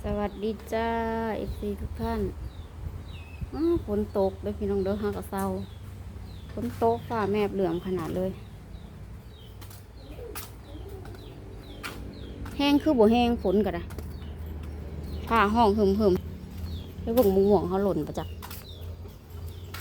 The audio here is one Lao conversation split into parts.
ສະຫວັດດີຈ້າ ເອັຟຊີ ທຸກທ່ານ. ອ້າວ ຝົນຕົກເດີພີ່ນ້ອງເດີ ຫາກະເຊົາ. ຝົນຕົກ ຟ້າແມບເຫຼືອມຂະໜາດເລີຍ. ແຮງຄືບໍ່ແຮງ ຝົນກະໄດ້ ຟ້າຮ້ອງຫຶມໆ. ໄປເບິ່ງໝາກມ່ວງເຮົາຫຼົ່ນປະຈັກ.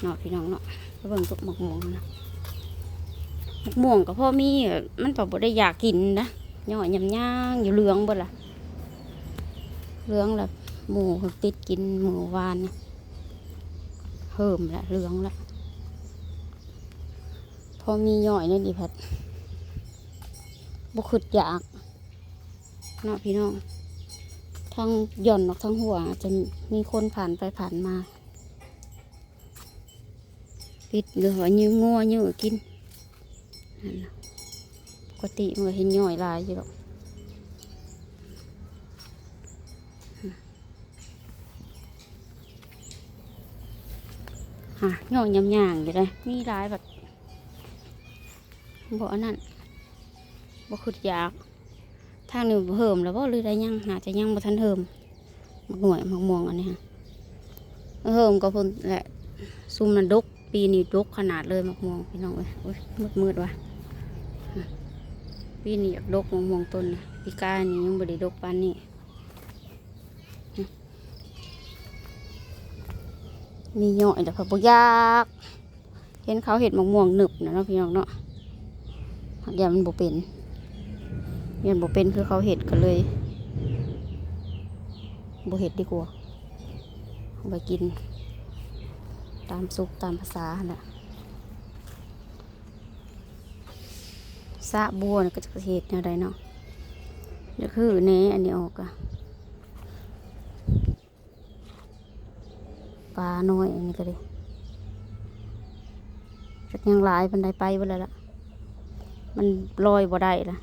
ເນາະພີ່ນ້ອງເນາະ ໄປເບິ່ງຕົ້ນໝາກມ່ວງນະ. ໝາກມ່ວງກະພໍມີ ມັນກະບໍ່ໄດ້ຢາກກິນນະ ຍໍ້ຍາມຍ່າງຢູ່ ເຫຼືອງເບິດລະ ເຫຼືອງລະ. ໝູ່ເພິ່ນຕິດກິນມື້ວານນີ້ ເຮີ້ມລະ ເຫຼືອງລະ. ພໍມີຍ້ອຍແນວນີ້ພັດບໍ່ຄຶດຢາກເນາະພີ່ນ້ອງ. ທາງຢ່ອນອອກທາງຫົວ ອາດຈະມີຄົນຜ່ານໄປຜ່ານມາ ປິດ ຫຼືວ່າຍື່ມງົວຍື່ມກິນ. ນັ້ນນະ ປົກກະຕິມັນກະເຫັນຍ້ອຍຫຼາຍຢູ່ດອກ. ຫາ ຍ້ອຍຍາມຍ່າງຢູ່ເດ້ ມີຫຼາຍບັດ ບໍ່ອັນນັ້ນ ບໍ່ຄຶດຢາກ. ທາງນີ້ເຮີ້ມແລ້ວບໍ່ ຫຼືໄດ້ຍັງ? ໜ້າຈະຍັງບໍ່ທັນເຮີ້ມ. ໝາກນ້ອຍ ໝາກມ່ວງອັນນີ້ຫະ ເຮີ້ມກະພຸ້ນແຫຼະ. ຊຸມນັ້ນດົກ ປີນີ້ດົກຂະໜາດເລີຍໝາກມ່ວງພີ່ນ້ອງເອີຍ. ໂອ້ຍ ມືດໆ ວ່າ ປີນີ້ຢາກດົກໝາກມ່ວງຕົ້ນນີ້ ປີກາຍນີ້ຍັງບໍ່ໄດ້ດົກປານນີ້. ມີຍ້ອຍແລ້ວເພິ່ນບໍ່ຢາກ ເຫັນເຂົາເຮັດໝາກມ່ວງໜຶບນະເນາະພີ່ນ້ອງເນາະ. ຫາກຢ້ານມັນບໍ່ເປັນ ຢ້ານບໍ່ເປັນຄືເຂົາເຮັດ ກະເລີຍບໍ່ເຮັດດີກວ່າ ເອົາໄວ້ກິນຕາມສຸກຕາມພາສາຫັ້ນແຫຼະ. ສະບົວນີ້ກະຈະເຮັດແນວໃດເນາະ ຢາກຮື້ແນ່ອັນນີ້ອອກກະ. ປານ້ອຍອັນນີ້ກະດີ ຈັກຍັງຫຼາຍປານໃດ ໄປເບິດແລ້ວລະ ມັນລອຍບໍ່ໄດ້ລະ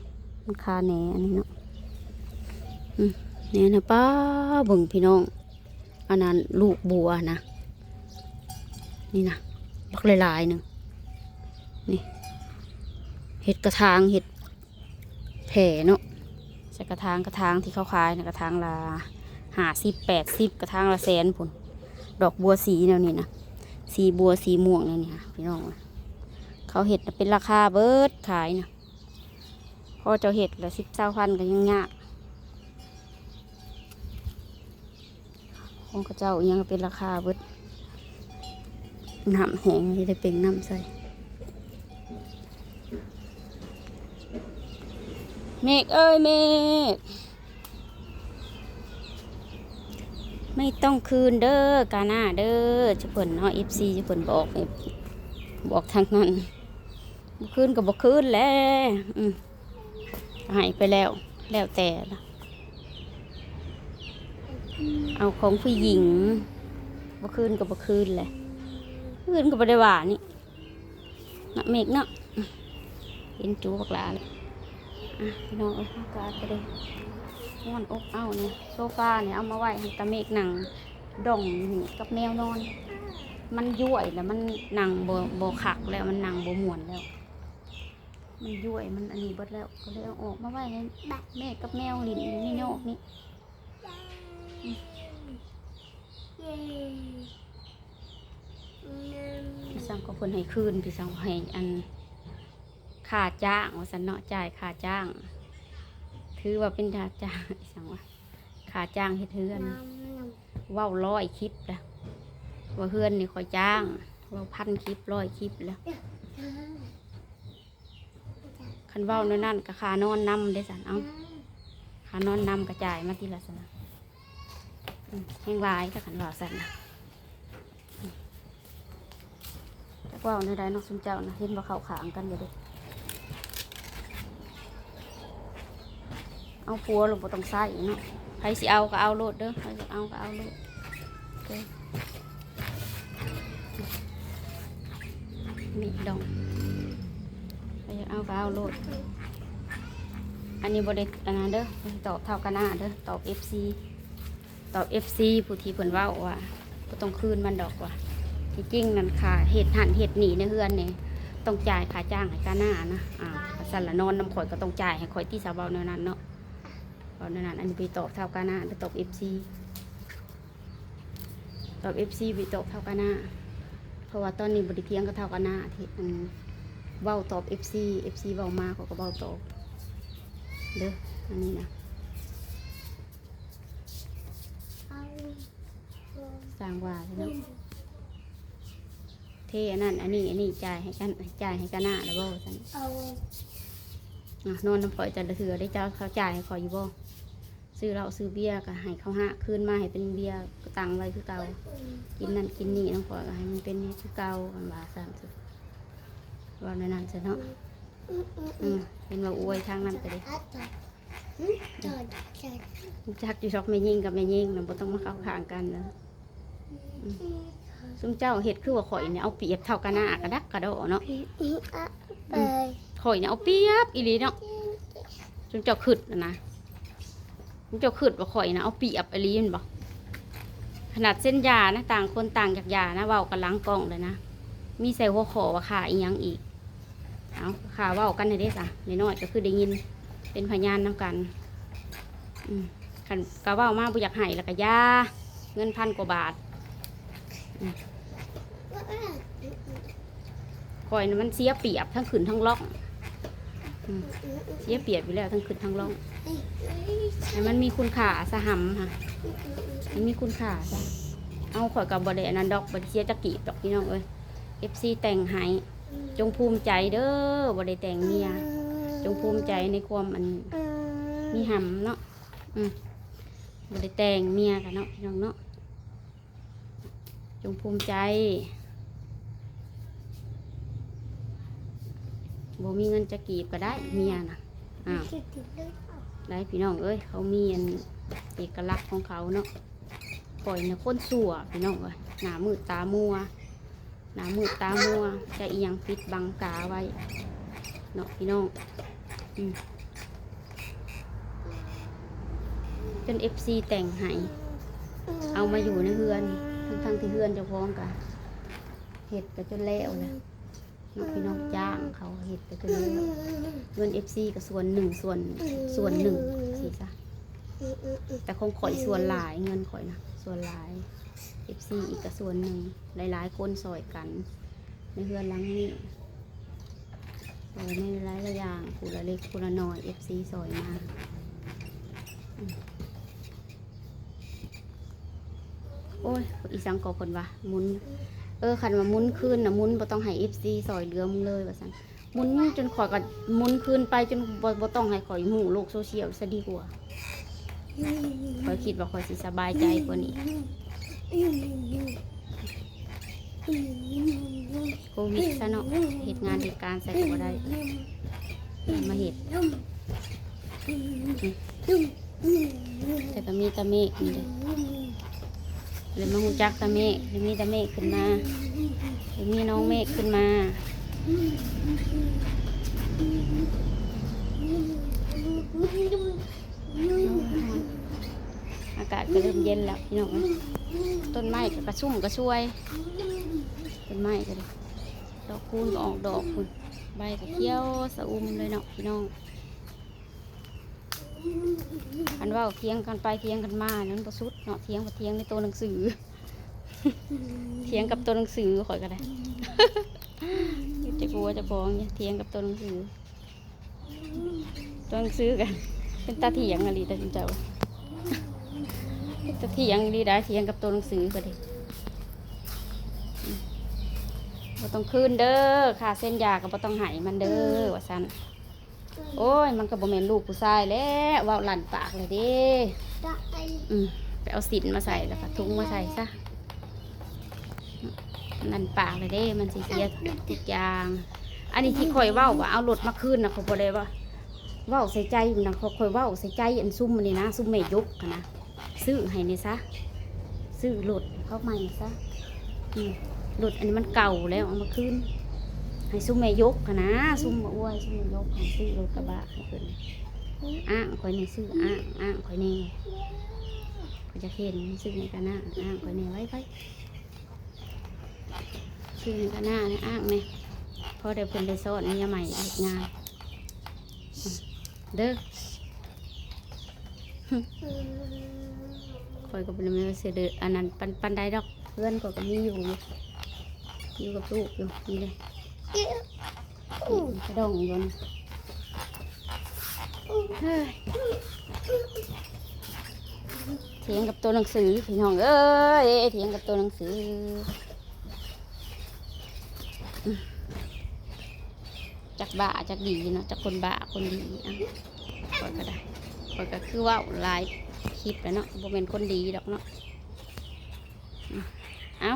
ມັນຄາແໜອັນນີ້ເນາະ. ອືມ ແໜນະ ປ້າ ເບິ່ງພີ່ນ້ອງ ອັນນັ້ນລູກບົວນະ ນີ້ນະ ບັກຫຼາຍໆ ໜຶ່ງ ນີ້ ເຮັດກະຖາງ ເຮັດ ແຜ່ເນາະ ໃສ່ກະຖາງ ກະຖາງທີ່ເຂົາຂາຍນະ ກະຖາງລະຫ້າສິບ ແປດສິບ ກະຖາງລະແສນພຸ້ນ. ດອກບົວສີແນວນີ້ນະ ສີບົວສີມ່ວງແນວນີ້ຫະ ພີ່ນ້ອງ ເຂົາເຮັດນະເປັນລາຄາເບິດ ຂາຍນະ. ພໍເຈົ້າເຮັດລະສິບ ຊາວພັນກະຍັງຍາກ. ຂອງເຂົາເຈົ້າອີ່ຫຍັງກະເປັນລາຄາເບິດ. ນ້ຳແຫ້ງ ຊິໄດ້ເປັ່ງນ້ຳໃສ່. ເມກເອີຍເມກ ໄມ່ຕ້ອງຄືນເດີ ກາໜ້າເດີ ຈຸເພິ່ນເນາະ ເອັຟຊີ ຈຸເພິ່ນບອກ ບອກທາງນັ້ນ. ບໍ່ຄືນກະບໍ່ຄືນແຫຼະ ອືມ ໃຫ້ໄປແລ້ວ ແລ້ວແຕ່ລະ ເອົາຂອງຜູ້ຍິງ ບໍ່ຄືນກະບໍ່ຄືນແຫຼະ. ຄືນກະບໍ່ໄດ້ວ່ານີ້ ເນາະເມກເນາະ. ເຫັນຈູບັກຫຼາແລ້ວ ອ່ະ ພີ່ນ້ອງເອີຍ ອາກາດກະດີ ຮ້ອນອົບເອົ້ານີ້. ໂຊຟານີ້ເອົາມາໄວ້ໃຫ້ຕາເມກນັ່ງ ດົ່ງນີ້ກັບແມວນອນ ມັນຢ້ວຍແລ້ວ ມັນນັ່ງບໍ່ ບໍ່ຄັກແລ້ວ ມັນນັ່ງບໍ່ມ່ວນແລ້ວ ມັນຢ້ວຍ ມັນອັນນີ້ເບິດແລ້ວ ກະເລີຍເອົາອອກມາໄວ້ໃຫ້ແມ່ກັບແມວຫຼິ້ນຢູ່ໃນນອກນີ້. ພີ່ສັງກະເພິ່ນໃຫ້ຄືນ ພີ່ສັງໃຫ້ອັນ ຄ່າຈ້າງວ່າຊັ້ນເນາະ ຈ່າຍຄ່າຈ້າງ ຖືວ່າເປັນຄ່າຈ້າງ ອີ່ຫຍັງວະ ຄ່າຈ້າງເຮັດເຮືອນ. ເວົ້າຮ້ອຍຄລິບລະ ວ່າເຮືອນນີ້ຂ້ອຍຈ້າງ ເວົ້າພັນຄລິບ ຮ້ອຍຄລິບລະ. ຄັນເວົ້າແນວນັ້ນກະຄ່ານອນນຳເດ້ຊັ້ນ ເອົ້າ ຄ່ານອນນຳກະຈ່າຍມາຕິລະຊັ້ນນະ. ອືມ ແຮງຫຼາຍ ຄັນເວົ້າຊັ້ນນະ. ຈັກເວົ້າແນວໃດເນາະ ຊຸມເຈົ້ານະ ເຫັນວ່າເຂົ້າຂ້າງກັນຢູ່ເດ້. ເອົາຜົວໂລດ ບໍ່ຕ້ອງໃຊ້ເນາະ ໃຜຊິເອົາກະເອົາໂລດເດີ ໃຜຢາກເອົາກະເອົາໂລດເດີ. ມີດອງ ໃຜຢາກເອົາກະເອົາໂລດ. ອັນນີ້ບໍ່ໄດ້ອັນນັ້ນເດີ ຕອບທ້າວການາເດີ ຕອບເອັຟຊີ ຕອບເອັຟຊີຜູ້ທີ່ເພິ່ນເວົ້າວ່າ ບໍ່ຕ້ອງຄືນມັນດອກວ່າ ທີ່ຈິງນັ້ນ ຄ່າເຮັດຫັ້ນເຮັດນີ້ໃນເຮືອນນີ້ ຕ້ອງຈ່າຍຄ່າຈ້າງໃຫ້ການານະ. ອາ ຄັນຊັ້ນລະນອນນຳຂ້ອຍກະຕ້ອງຈ່າຍໃຫ້ຂ້ອຍຕິ ສາວເວົ້າແນວນັ້ນເນາະ. ເ ນັ້ນ ອັນນີ້ໄປຕອບທ້າວການາ ໄປຕອບເອັຟຊີ ຕອບເອັຟຊີ ໄປຕອບທ້າວການາ ເພາະວ່າຕອນນີ້ບໍ່ໄດ້ຖຽງກັບທ້າວການາ ທີ່ ອັນ ເວົ້າຕອບເອັຟຊີ ເອັຟຊີເວົ້າມາ ຂ້ອຍກໍເວົ້າຕອບເດີ ອັນນີ້ນະ. ຊ່າງວ່າເນາະ ເທອັນນັ້ນອັນນີ້ ອັນນີ້ຈ່າຍໃຫ້ກັນ ຈ່າຍໃຫ້ການາແລ້ວບໍ່ ວ່າຊັ້ນ. ເອົາ ນອນນຳຂ້ອຍແຕ່ລະເທື່ອເດ້ ເຈົ້າ ເຂົາຈ່າຍໃຫ້ຂ້ອຍຢູ່ບໍ່? ຊື້ເຫຼົ້າຊື້ເບຍກໍໃຫ້ເຂົາຫາກຄືນມາໃຫ້ເປັນເບຍ ກໍຕັ້ງໄວ້ຄືເກົ່າ ກິນນັ້ນກິນນີ້ນຳຂ້ອຍກໍໃຫ້ມັນເປັນຄືເກົ່າ ມັນວ່າຊັ້ນ ເວົ້າແນວນັ້ນຊະເນາະ. ອືມ ເຫັນວ່າອວຍທາງນັ້ນກໍດີ ຮູ້ຈັກຢູ່ດອກ ແມ່ຍິງກັບແມ່ຍິງນະ ບໍ່ຕ້ອງມາເຂົ້າຂ້າງກັນນະ. ອືມ ຊຸມເຈົ້າເຮັດຄືວ່າຂ້ອຍນີ້ເອົາປຽບທ້າວການາກະດັກກະດໍເນາະ. ອືມ ຂ້ອຍນີ້ເອົາປຽບອີ່ຫຼີເນາະ ຊຸມເຈົ້າຄິດນະ ເຈົ້າຄິດວ່າຂ້ອຍນະເອົາປຽບອີ່ຫຼີແມ່ນບໍ່? ຂະໜາດເຊັນຢານະ ຕ່າງຄົນຕ່າງຢາກຢານະ ເວົ້າກັນຫຼັງກ້ອງເລີຍນະ ມີໃສ່ຫົວຂໍ້ວ່າຄ່າອີ່ຫຍັງອີກ. ເອົາ ຄ່າເວົ້າກັນຫັ້ນເດ້ຊະ ນ້ອຍໆກໍຄືໄດ້ຍິນ ເປັນພະຍານນຳກັນ. ອືມ ຄັນກໍເວົ້າມາບໍ່ຢາກໃຫ້ແລ້ວກໍຢ່າ ເງິນພັນກວ່າບາດ. ອືມ ຂ້ອຍນະມັນເສຍປຽບທັງຂຶ້ນທັງລ່ອງ. ອືມ ເສຍປຽບຢູ່ແລ້ວ ທັງຂຶ້ນທັງລ່ອງ ໃຫ້ມັນມີຄຸນຄ່າຊະຫຳຫະ ໃຫ້ມີຄຸນຄ່າຊະ. ເອົາ ຂ້ອຍກໍບໍ່ໄດ້ອັນນັ້ນດອກ ບໍ່ໄດ້ເສຍຈັກກີບດອກ ພີ່ນ້ອງເອີຍ ເອັຟຊີແຕ່ງໃຫ້. ຈົ່ງພູມໃຈເດີ ບໍ່ໄດ້ແຕ່ງເມຍ ຈົ່ງພູມໃຈໃນຄວາມອັນມີຫຳເນາະ. ອືມ ບໍ່ໄດ້ແຕ່ງເມຍກັນເນາະ ພີ່ນ້ອງເນາະ ຈົ່ງພູມໃຈ. ບໍ່ມີເງິນຈັກກີບກໍໄດ້ເມຍນະ. ອ້າວ ໄດ້ພີ່ນ້ອງເອີຍ ເຂົາມີອັນເອກະລັກຂອງເຂົາເນາະ. ຂ້ອຍນະຄົນຊົ່ວພີ່ນ້ອງເອີຍ ໜ້າມືດຕາມົວ ໜ້າມືດຕາມົວ ຈະອີ່ຫຍັງປິດບັງຕາໄວ້ເນາະ ພີ່ນ້ອງ. ອືມ ຈົນເອັຟຊີແຕ່ງໃຫ້ ເອົາມາຢູ່ໃນເຮືອນ ທັງໆທີ່ເຮືອນເຈົ້າຂອງກະເຮັດກະຈົນແລ້ວແລ້ວເນາະ ພີ່ນ້ອງ ຈ້າງເຂົາເຮັດກະຈົນແລ້ວ. ເງິນເອັຟຊີກະສ່ວນໜຶ່ງ ສ່ວນ ສ່ວນໜຶ່ງຊີ້ຊະ ແຕ່ຂອງຂ້ອຍສ່ວນຫຼາຍ ເງິນຂ້ອຍນະສ່ວນຫຼາຍ ເອັຟຊີອີກກະສ່ວນໜຶ່ງ. ຫຼາຍໆຄົນຊ່ອຍກັນໃນເຮືອນຫຼັງນີ້ ຊ່ອຍໃນຫຼາຍໆຢ່າງ ຜູ້ລະເລັກຜູ້ລະນ້ອຍ ເອັຟຊີຊ່ອຍມາ. ອືມ ໂອ້ຍ ອີສັງກໍເພິ່ນວ່າໝູນ ເອີ ຄັນວ່າໝູນຄືນນະ ໝູນ ບໍ່ຕ້ອງໃຫ້ເອັຟຊີຊ່ອຍເຫຼືອມຶງເລີຍ ວ່າຊັ້ນ. ໝູນຈົນຂ້ອຍກໍໝູນຄືນໄປ ຈົນບໍ່ ບໍ່ຕ້ອງໃຫ້ຂ້ອຍຮູ້ໂລກໂຊຊຽວຊະດີກວ່າ. ຂ້ອຍຄິດວ່າຂ້ອຍຊິສະບາຍໃຈກວ່ານີ້. ໂຄວິດຊະເນາະ ເຮັດງານເຮັດການໃສກໍບໍ່ໄດ້ ມາເຮັດ ແຕ່ກໍມີແຕ່ເມກນີ້ເດ້ ເລີຍມາຮູ້ຈັກແຕ່ເມກ ເລີຍມີແຕ່ເມກຂຶ້ນມາ ເລີຍມີນ້ອງເມກຂຶ້ນມາ. ອາກາດກໍເລີ່ມເຢັນແລ້ວພີ່ນ້ອງເອີຍ ຕົ້ນໄມ້ກໍກະຊຸ່ມກະຊວຍ ຕົ້ນໄມ້ກໍໄດ້ ດອກຄູນກໍອອກດອກພຸ້ນ ໃບກໍຂຽວຊະອຸ່ມເລີຍເນາະພີ່ນ້ອງ. ຄັນເວົ້າຖຽງກັນໄປຖຽງກັນມານັ້ນບໍ່ສຸດເນາະ ຖຽງ ຖຽງໃນໂຕໜັງສື ຖຽງກັບໂຕໜັງສື ຂ້ອຍກໍໄດ້ ຈັກຫົວເຈົ້າຂອງ ຖຽງກັບໂຕໜັງສື. ຕົວໜັງສືກໍເປັນຕາຖຽງອີ່ຫຼີເດ້ເຈົ້າ ເປັນຕາຖຽງອີ່ຫຼີໄດ໋ ຖຽງກັບຕົວໜັງສືກໍດີ. ບໍ່ຕ້ອງຄືນເດີ ຄ່າເຊັນຢາກໍບໍ່ຕ້ອງໃຫ້ມັນເດີ ວ່າຊັ້ນ. ໂອ້ຍ ມັນກໍບໍ່ແມ່ນລູກຜູ້ຊາຍແລ້ວ ເວົ້າລັ່ນປາກແລ້ວເດ້. ອືມ ໄປເອົາສິ້ນມາໃສ່ ແລ້ວກໍຖົງມາໃສ່ຊະ. ນັ້ນປາກເລີຍເດ້ ມັນຊິເສຍທຸກຢ່າງ. ອັນນີ້ທີ່ຂ້ອຍເວົ້າວ່າເອົາລົດມາຄືນນະ ຂ້ອຍບໍ່ໄດ້ວ່າເວົ້າໃສ່ໃຈນະ ຂ້ອຍ ຂ້ອຍເວົ້າໃສ່ໃຈອັນຊຸມອັນນີ້ນະ ຊຸມແມ່ຍົກຫັ້ນນະ ຊື້ໃຫ້ແດ່ຊະ ຊື້ລົດເຂົາໃໝ່ຊະ. ອືມ ລົດອັນນີ້ມັນເກົ່າແລ້ວ ເອົາມາຄືນໃຫ້ຊຸມແມ່ຍົກຫັ້ນນະ ຊຸມມາອວຍ ຊຸມແມ່ຍົກຫັ້ນ ຊື້ລົດກະບະໃຫ້ເພິ່ນ. ອ້າງຂ້ອຍແດ່ ຊື້ ອ້າງ ອ້າງຂ້ອຍແດ່ ຂ້ອຍຢາກເຫັນ ຊື້ໃຫ້ກະນາ ອ້າງຂ້ອຍແດ່ ໄວໆ. ຊື້ໃຫ້ກະນາແດ່ ອ້າງແດ່ ພໍໄດ້ເພິ່ນໄດ້ສອນເມຍໃໝ່ເຮັດງານເດີ. ຂ້ອຍກໍບໍ່ໄດ້ມີເສື້ອເດີ ອັນນັ້ນປານ ປານໃດດອກ ເຮືອນຂ້ອຍກໍມີຢູ່ ຢູ່ ຢູ່ກັບລູກຢູ່ ນີ້ເດ້ ກະດົງຢູ່ນີ້ ເຮີ້ຍ ຖຽງກັບໂຕໜັງສື ພີ່ນ້ອງເອີຍ ຖຽງກັບໂຕໜັງສື. ຈັກບ້າຈັກດີເນາະ ຈັກຄົນບ້າຄົນດີ ອະ ຂ້ອຍກໍໄດ້ ຂ້ອຍກໍຄືເວົ້າຫຼາຍຄລິບແລ້ວເນາະ ບໍ່ແມ່ນຄົນດີດອກເນາະ ອື ເອົ້າ